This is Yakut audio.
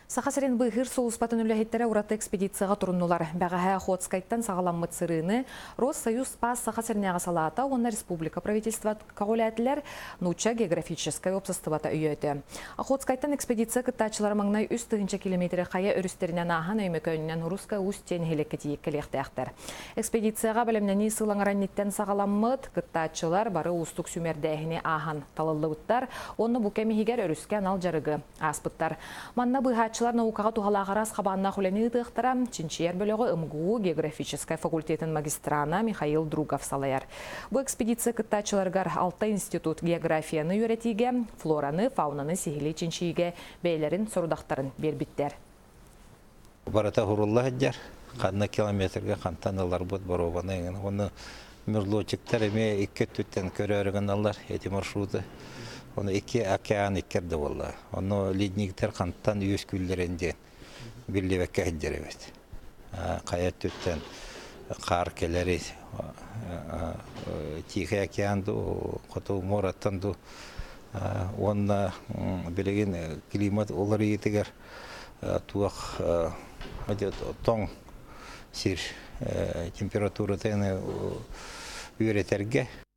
Саха сирин быыһыыр сулууспатын үлэһиттэрэ ураты экспедицияҕа туруннулар. Бэҕэһээ Охотскайтан саҕаламмыт сырыыны Россоюз Спас Саха сиринээҕи салаата уонна республика правительствота көҕүлээтилэр, Нуучча географическай уопсастыбата өйөөтө. Охотскайтан экспедиция кыттааччылара маҥнай 3000 километры хайа өрүстэринэн ааһан Өймөкөөнүнэн Русская Устье нэһилиэккэ тиийэ кэлиэхтээхтэр. Экспедицияҕа бэлэмнэнии сыл аҥаранниттан саҕаламмыт, кыттааччылар бары уустук сүүмэрдээһини ааһан талыллыбыттар уонна бу кэм иһигэр өрүскэ анал дьарыгы ааспыттар. Манна быыһааччылар наукаҕа туһалаах араас хабааннаах үлэни ыытыахтара. Чинчийэр бөлөҕү МГУ географическай факультетын магистрана Михаил Другов салайар. Бу экспедиция кыттааччыларыгар алта институт географияны үөрэтиигэ, флораны, фаунаны сиһилии чинчийиигэ бэйэлэрин сорудахтарын биэрбиттэр. Барыта уһурулла сылдьар. Ханна километрга хантан ыларбыт боруобаны эҥин. Уонна мерлочиктар эмиэ икки өттүттэн көрөөрү гыналлар эти маршруты. Ону икки океан икки эрдэ буолла. Ону ледниктэр хантан үөскүүллэрин диэн биллибэккэ сылдьар эбит. Хайа өттүттэн хаар кэлэри Тихий океан дуу, Хоту муораттан дуу уонна билигин климат уларыйыытыгар туох тоҥ сир температуратын үөрэтэргэ.